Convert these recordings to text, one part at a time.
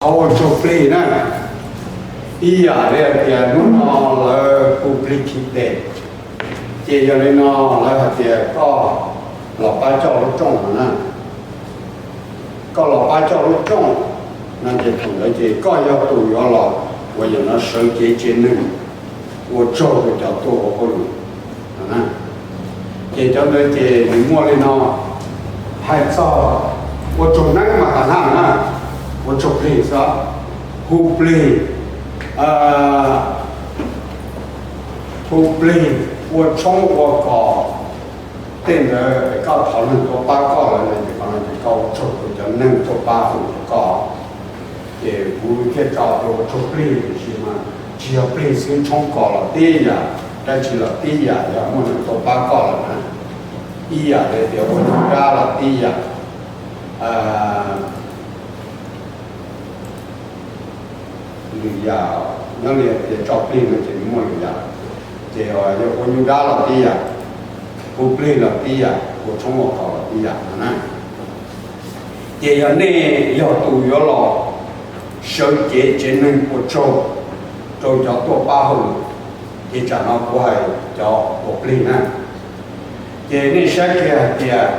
Ua tsaug plig na, ib yam li hais tias hnub no lawv hu plig khi tes, ces yog li no lawv hais tias koj los pab coj lub rooj no na. Koj los pab coj lub rooj no ces thaum ntawd ces koj yog tus yuav los uas yam no sawv cev tsev neeg ua tsaug rau cov tuaj ua hauj lwm no na. Ces cov ntawd ces nws muaj li no, hais txog ua tsaug neeb mas tas na, ua tsaug plig xwb, hu plig, hu plig, ua tshoob ua kos, tej ntawd koj thov neeg tuaj pab koj lawm no ces qhov no ces koj ua tsaug rau cov neeg tuaj pab hu rau koj. Ces kuv thiaj tso ua tsaug plig tiam sis mas tsis yog plig xwb, tshoob kos los tib yam, dab tsi los tib yam, yog muaj neeg tuaj pab koj lawm na, ib yam li tias ua nyuj dab los tib yam. Lwm yam nyob li tias tso plig no ces muaj lwm yam, ces yog ua nyuj dab los tib yam, hu plig los tib yam, ua tshoob ua kos los tib yam no na. Ces yog nej yog tus yuav los sawv cev tsev neeg ua tsaug rau cov tuaj pab hauj lwm, ces tsam no kuv hais cov ua plig na. Ces nej saib kiag hais tias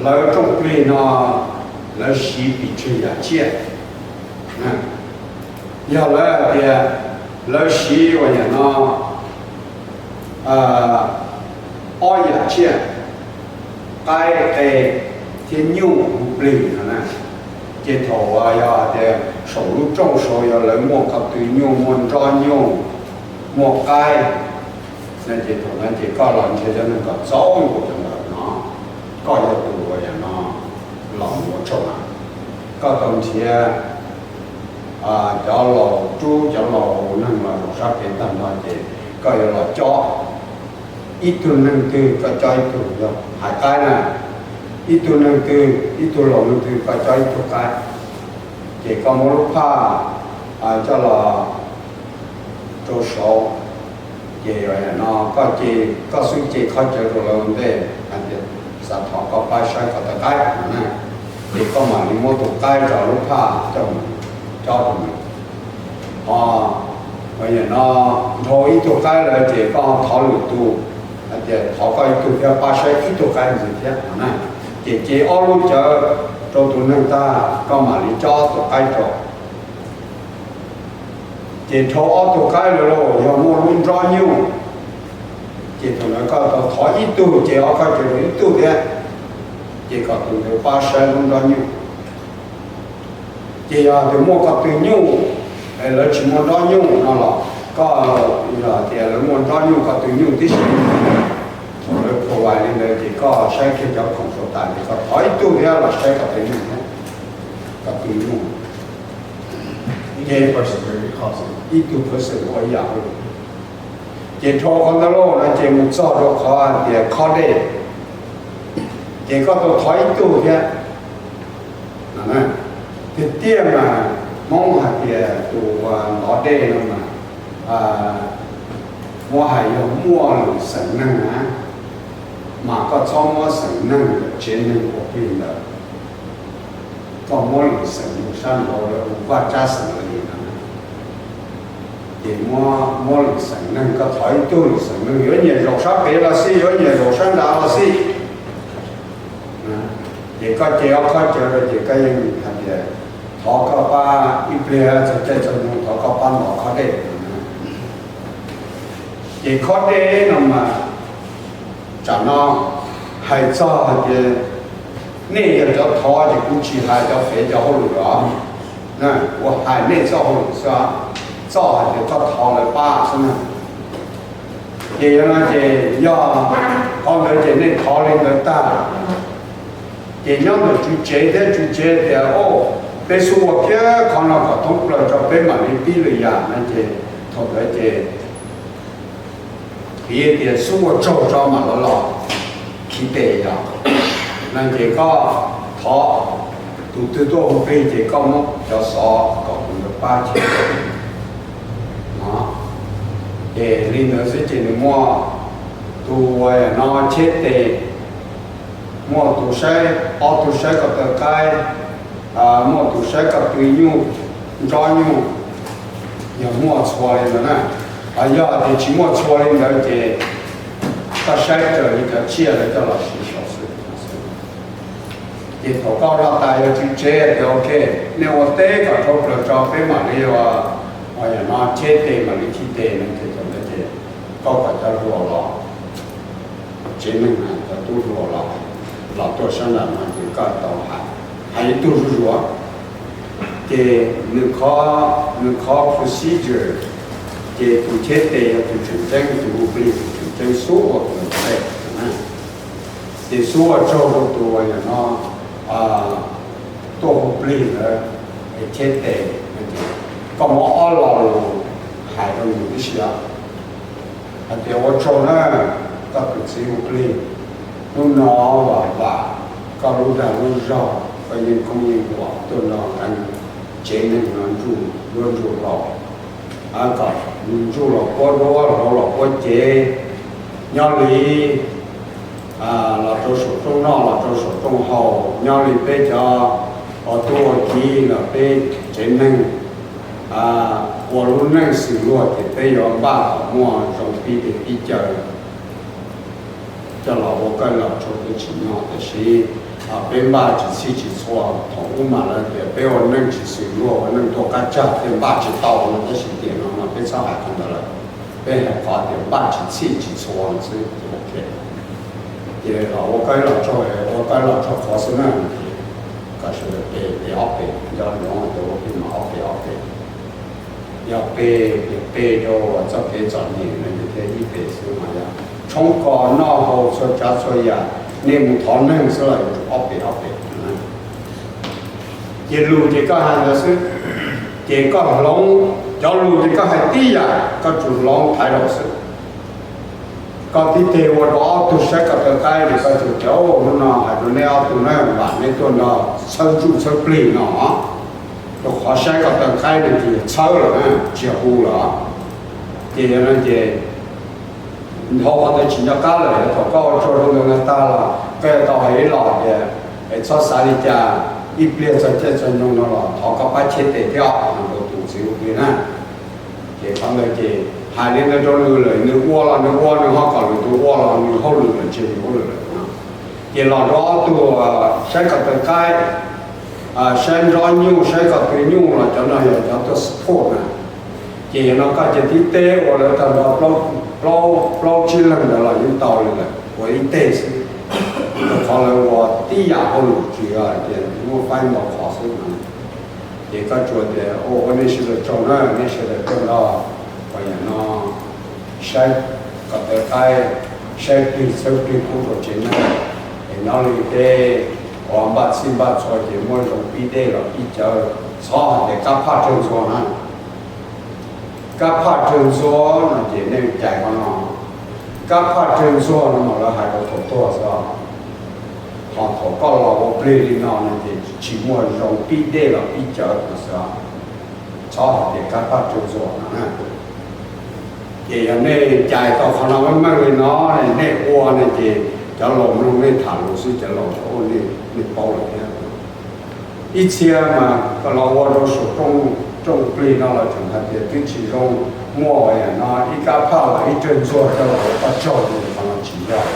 lawv rooj plig no lawv siv pes tsawg yam tsiaj. Yog lawv hais tias lawv siv uas yam no ob yam tsiaj, qaib qe thiab nyuj hu plig no na. Ces thaum uas yog hais tias saum lub rooj saud yog lawv muaj ko tw nyuj, muaj nrob nyuj, muaj qaib, no ces thaum no ces koj los nrhiav cov neeg kom txaus nkaus cov ntawd no, koj yog tus uas yam no los mus ua tsaug na. Koj tau nrhiav cov laus rub cov laus neeg los zaum sab pem tag nrho ces koj yuav los cob ib tug neeg twg koj cob ib tug, yog hais qaib na, ib tug neeg twg, ib tug laus neeg twg koj cob ib tug qaib, ces koj muab lub phaj coj los rau saud, ces no koj ce, koj xub ce qhov cawv rau lawv ua ntej hais tias xav thov koj pab saib koj tawv qaib no na, ces koj mam li muab tus qaib rau lub phaj coj mus cob rau nws. Ho uas yam no dhau ib tug qaib lawm ces koj thov lwm tus hais tias thov koj ib tug thiab pab saib ib tug qaib ntxiv thiab no na. Ces ce ob lub cawv rau tus neeg tag koj mam li cob tus qaib rau. Ces dhau ob tug qaib lawm los yog muaj lub nrob nyuj, ces thaum ntawd koj tau thov ib tug ces ob koj ces rau ib tug thiab, ces kom tus ntawd pab saib lub nrob nyuj. Ces yog tias muaj ko tw nyuj, lawv tsis muaj nrob nyuj no los koj, yog tias lawv muaj nrob nyuj ko tw nyuj tib si, thaum lawv provide li ntawd ces koj saib kiag cov khoom saum tas ces koj thov ib tug thiab los saib ko tw nyuj thiab, ko tw nyuj. Ib tug person ua ib yam. Ces dhau qhov ntawd los no ces mus txog rau qhov hais tias khob dej, ces koj tau thov ib tug thiab. Tiag tiag mas Hmoob hais tias tus uas ntov dej no mas muab hais yog muaj lwm xeem neeg na, mas koj txhob muab xeem neeg ntawm tsev neeg ua plig ntawd, koj muab lwm xeem neeg sab nraud lawv hu vaj tsab xeem li no, ces muab, muab lwm xeem neeg, koj thov ib tug lwm xeem neeg yuav nyiam zaum sab pem los xij, yuav nyiam zaum sab nrad los xij, ces koj ce ob khob cawv rau ces koj yeej hais tias thov koj pab ib pliag txog caij txog nyoog thov koj pab ntov khob dej. Ces khob dej no mas tsam no hais txog hais tias nej yog cov thov ces kuv tsis hais cov fev cov hauj lwm os, kuv hais nej txoj hauj lwm xwb, txoj hais tias koj thov lawv pab xwb na. Ces yog no ces yog qhov ntawd ces nej thov li ntawd tag, ces nyob ntawm tswv tsev thiab tswv tsev tias, o, peb xub ua kiag qhov no kom thoob plaws tso peb mam li pib lwm yam no ces thaum ntawd ces piv tias xub ua tsaug tso mam los los khi tes yog no ces koj thov tus twg tuaj hu plig ces koj muab cov xov kom kuv ntawd pab thiab. Ces li ntawd xwb ces nws muaj tus uas no cheb tes, muaj tus saib, ob tug saib ko taw qaib, Muaj tus saib koj twg nyuj, ntsob nyuj, yog muaj txhua li ntawd na. Ho yog tias tsis muaj txhua li ntawd ces koj saib raws li cov tsiaj lawv coj los siv xwb. Ces thaum koj noj tas yuav tsev tsev tias ok, nej ua teb kom dhau plaws tso peb mam li ua, yam no cheb tes mam li khi tes no ces thaum ntawd ces koj kom cov hluas los, tsev neeg cov tub hluas los, los tuaj sab nram no ces koj tau hais, hais ib tug zuj zus, ces nws kho, nws kho procedure, ces tus cheb tes yog tus tseem ceeb, tus hu plig tus tseem ceeb xub ua tus ntej. Ces xub ua tsaug rau tus uas yam no tuaj hu plig ntawd, cheb tes, koj muab ob lo lus hais rau nws tib si os. Hais tias ua tsaug na, koj tus txiv hu plig, hnub no vam vam koj lub dag lub zog, koj yeej koob yeej nquas tuaj nrog nqeeb tsev neeg no ntsuj duab ntsuj hlauv, kom ntsuj los puab duab, hlauv los puab cev, nyob li los rau saum rooj noj los rau saum rooj haus, nyob li peb cov ua tub ua kiv los peb tsev neeg ua lub neej xws luag ces peb yuav npaj kom muaj zoo pib dej pib cawv coj los ua koj los tsaug peb tsim nyog. Tiam sis peb npaj tsis txhij tsis txhua, thaum ub mas lawv tias peb ua neej tsis xws luag, ua neej tuaj qab tsag thiaj npaj tsis tau no, tab sis tiam no mas peb txhob hais qhov ntawd lawm. Peb hais qhov tias npaj tsis txhij tsis txhua xwb. Ces los ua koj los tsaug, ua koj los tsaug qhov xwb na. Kom sawv daws pe pe ob pe, nco ntsoov tias ua plig mas ob pe ob pe. Yog pe, yog pe rau txoj kev txom nyem no ces thiaj ib pe xwb, mas yog tshoob kos noj haus txhua tsav txhua yam, nej mus thov neeg xwb los yuav tsum ob pe ob pe. Ces lus ces koj hais ntawd xwb, ces koj hloov, cov lus ces koj hais tib yam, koj tsum hloov thaiv rau xwb. Koj tib teg ua rau ob tug saib koj taw qaib ces koj tias, hnub no hais rau neb ob tug na, vam neb tuaj nrog txhawb ntsuj txhawb plig no, rau qhov saib koj taw qaib no ces txhawb lawm, tsis yog hu lawm. Ces yog no ces dhau qhov ntawd tsis nco qab lawm, thaum koj ua tsaug rau ntawd tag los koj yuav tau hais ib los tias, es txhob xav li cas, ib pliag txog caij txog nyoog no los thov koj pab cheb tes thiab os, rau tus txiv hu plig na. Ces qhov ntawd ces hais li ntawd rau nws lawm, nws ua los nws ua, nws ho kom lwm tus ua los nws hauj lwm lawm, tsis yog nws hauj lwm lawm no. Ces los rau ob tug saib koj taw qaib, saib ntsob nyuj, saib koj twg nyuj los cov no yog cov tuaj support na. Ces yog no koj cia tib teg ua lawv tag nrho plaub, plaub tsib leeg ntawd los yeej tau li lawm, ua ib teg xwb. Rau qhov lawv ua tib yam hauj lwm tsis yog tias muaj faib ntau qhov xwb no. Ces koj tsuas tias ua nej sawv daws tsaug na, nej sawv daws tuaj nrog, ua yam no saib koj taw qaib, saib plig txhawb plig pub rau tsev neeg, es nyob li peb ua npaj txhij npaj txhua ces muaj zoo pib dej los pib cawv, txhob hais tias kab phaj raug ntxuag na. Kab phaj raug ntxuag no ces nej cais qhov no, kab phaj raug ntxuag no mas lawv hais rau thaum tuag xwb. Ho thaum koj los ua plig li no no ces tsis muaj zoo pib dej los pib cawv no xwb. Txhob hais tias kab phaj raug ntxuag no na. Ces yog nej cais tau qhov no meej meej li no, nej ua no ces cov laus mloog nej tham lus xwb, cov laus ua nej, nej paub lawm thiab. Ib txhia mas koj los ua rau saum rooj plig no los tseem hais tias twb tsis zoo, muaj ua yam no ib kab phaj los ib raug ntxuag rau hauv qhov tsaug, qhov no tsis yog.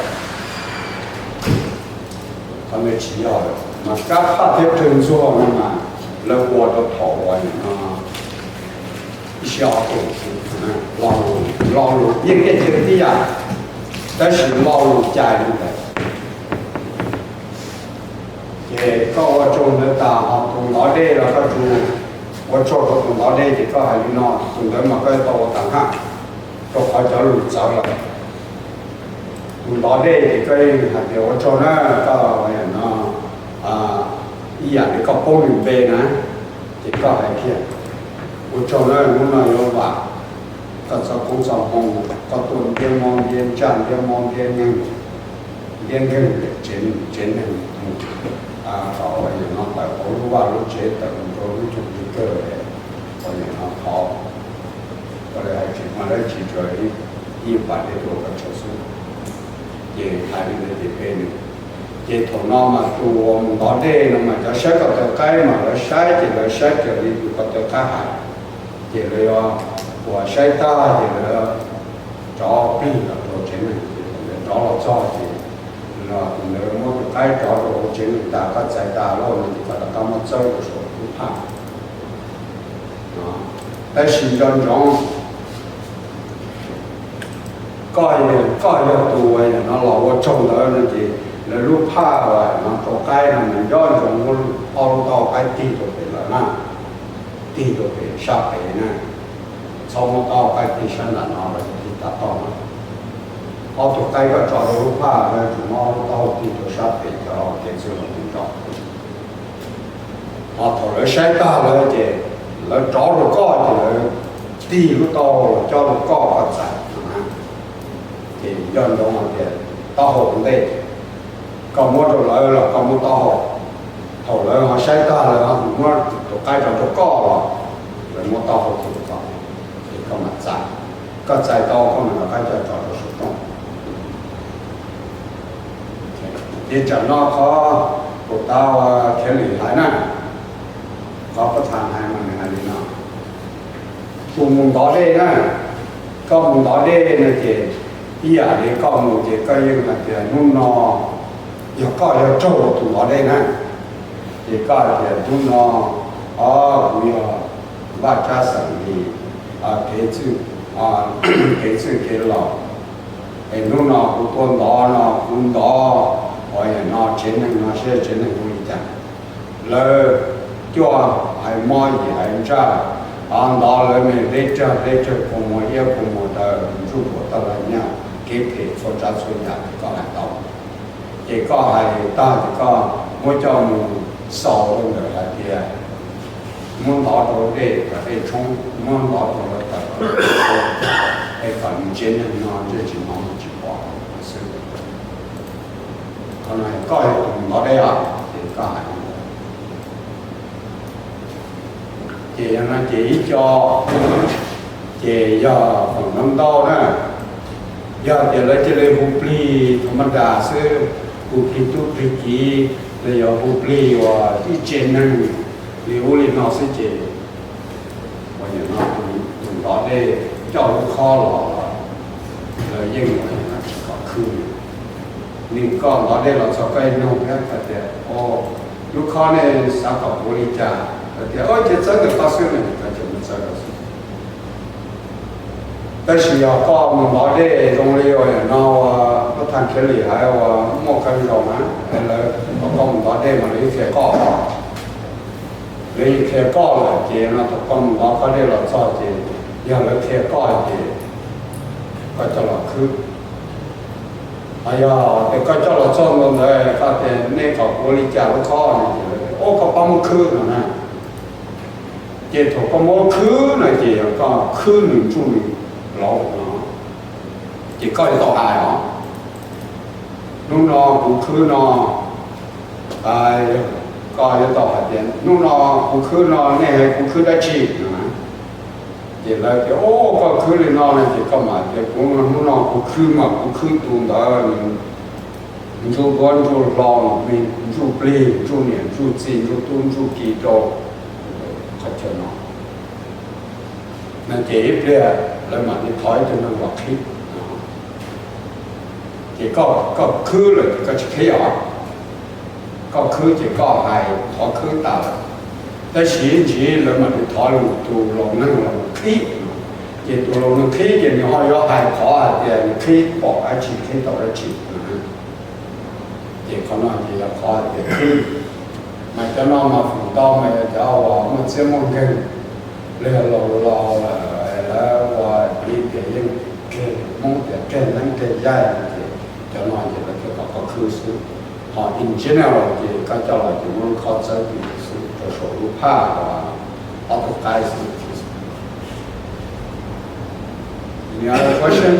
Qhov no tsis yog, mas kab phaj thiab raug ntxuag no mas lawv ua rau thaum uas nim no ib sij ob tug, lo lus, lo lus yeej tiag tiag tib yam, tab sis lo lus cais li ntawd. Ces koj ua tsaug ntawd tas ho tus ntov dej los koj tsuas ua tsaug rau tus ntov dej ces koj hais li no, tus ntawd mas koj yuav tau ua tas haj, rau qhov cov lus txawv lawm. Tus ntov dej ces koj yeej hais tias ua tsaug na, koj ua yam no, ib yam li koj paub nws npe na, ces koj hais kiag, ua tsaug na, hnub no yuav vam koj txoj koob txoj hmoo, koj tuaj ntiab mob ntiab ntsaj ntiab mob ntiab neeg, ntiab nkeeg tsev neeg mus, kom ua yam no tawm hauv lub vaj lub tsev tawm mus rau lub cuag li kawg, ua yam no thov, koj li hais tsis mag dab tsi tsuas ib pas dej tuaj koj tsaug xwb. Ces hais li ntawd ces pe nws, Ces thaum no mas tus uas mus ntov dej no mas cov saib ko taw qaib mas lawv saib ces lawv saib raws li tus ko taw qaib hais. Ces lawv yuav, uas saib tag ces lawv rov plig los rau tsev neeg, ces thaum lawv rov los txog ces tus ntawd muab tus qaib rov rau hauv tsev neeg tas, koj txais tas lawm no ces koj rov qab muab txawb rau saum lub phaj. Tab sis nco ntsoov, koj, koj yog tus uas no los ua tsaug ntawd no ces lawv lub phaj uas no rau qaib no nws nco ntsoov muab ob lub taub hau qaib tig rau pem lawm na, tig rau pem sab pem na. Txhob muab taub hau qaib tig sab nram no, lawv tig tas toj na. Ob tug qaib koj tso rau lub phaj, lawv tsum muab ob lub taub hau tig rau sab pem cov kev txwj laus tus nraud. Ho thaum lawv saib tag lawm ces lawv rov rau koj ces lawv tig lub taub hau los coj rau koj, koj txais no na. Ces nco ntsoov hais tias taub hau ua ntej, koj muab rau lawv los koj muab taub hau. Thaum lawv ho saib tag lawv ho muab tus qaib rov rau koj los lawv muab taub hau rau koj, ces koj mam txais. Koj txais tau koj mam rov qab coj tso rau saum rooj. Ces tsam no qhov kuv tab khiav lim hais na, qhov pab tha hais mas nws hais li no: Tus mus ntov dej na, koj mus ntov dej no ces ib yam li koj mus ces koj yeej hais tias hnub no, yog koj yog raug tus ntov dej na, ces koj hais tias hnub no, o, kuv yog Vaj Tsab xeem li kev txwj, kev txwj kev laus, es hnub no kuv tuaj ntov no kuv ntov, o, yam no tsev neeg no saib tsev neeg ua li cas. Lawv cuaj haiv mob yim haiv ntsaj, o, ntov lawv me deb tsawg deb tsawg kua muag iab kua muag daw, ntsuj plig tag los nyaj, kev phem txhua tsav txhua yam koj hais tau. Ces koj hais tag ces koj muab coj mus xaus rau ntawm hais tias muab ntov rau dej kom dej tshoob, muab ntov rau lawv tawm kom lawv tawm, es kom nws tsev neeg no ntsej tsis hnov tsis pom xwb. Qhov no koj yog tus ntov dej os, ces koj hais li ntawd. Ces yog no ces ib co, ces yog feem ntau ntau na, yog tias lawv cia li hu plig thaum maj das xwb, hu plig tub plig kiv los yog hu plig uas ib tsev neeg li ub li no xwb ces, uas yog no tus ntov dej coj lub khob los, lawv yeej uas yog no tsis kom khwb li. Nws koj ntov dej los txog koj ib nug thiab hais tias, o, lub khob nej xav kom kuv li cas? Lawv tias, o, ces txawb ntawm koj xwb no, ces koj cia li txawb rau xwb. Tab sis yog koj mus ntov dej zoo li uas yam no uas pab thaj khiav lim hais uas muaj kawg zaus na, lawv kom koj mus ntov dej mas lawv yeej qhia koj, lawv yeej qhia koj lawm ces no thaum koj mus ntov koj dej los txog ces yog lawv qhia koj ces koj coj los khwb. Ho yog tias koj coj los txog ntua ntawd koj tias nej kom kuv ua li cas lub khob no ces lawv tias, o, koj pab muab khwb no na. Ces thaum koj muab khwb no ces yog koj khwb nws ntsuj nws laus no, ces koj yuav tau hais os, hnub no kuv khwb no, koj yuav tau hais tias hnub no kuv khwb no nej hais kuv khwb dab tsi no. Ces lawv tias, o, koj khwb li no no ces koj mam tias kuv hnub no kuv khwb mas kuv khwb tus ntawd nws ntsuj duab ntsuj hlau, ntsuj plig ntsuj niam ntsuj txiv ntsuj tub ntsuj ki rau qhov chaw no. No ces ib pliag lawv mam li thov ib tug neeg los qhib. Ces koj khwb lawm ces koj tsis qhib os. Koj khwb ces koj hais thov khwb tas lawm, tab sis ib ntsis lawv mam li thov tus laus neeg los qhib. Ces tus laus neeg qhib ces nws ho yuav hais qhov hais tias nws qhib pom dab tsi qhib tau dab tsi. Ces qhov no ces yog qhov hais tias qhib. Mas cov no mas feem ntau mas yog cov uas muaj txiab muaj nkeeg, los yog laus laus lawm lawv ua li tias yeej keg Hmoob tias keg neeb keg yaig no ces cov no ces lawv thiaj kom koj khwb xwb. Ho in general ces koj coj los ces muab lub khob txawb ti xwb rau saum lub phaj uas ob tug qaib xwb. Any other question?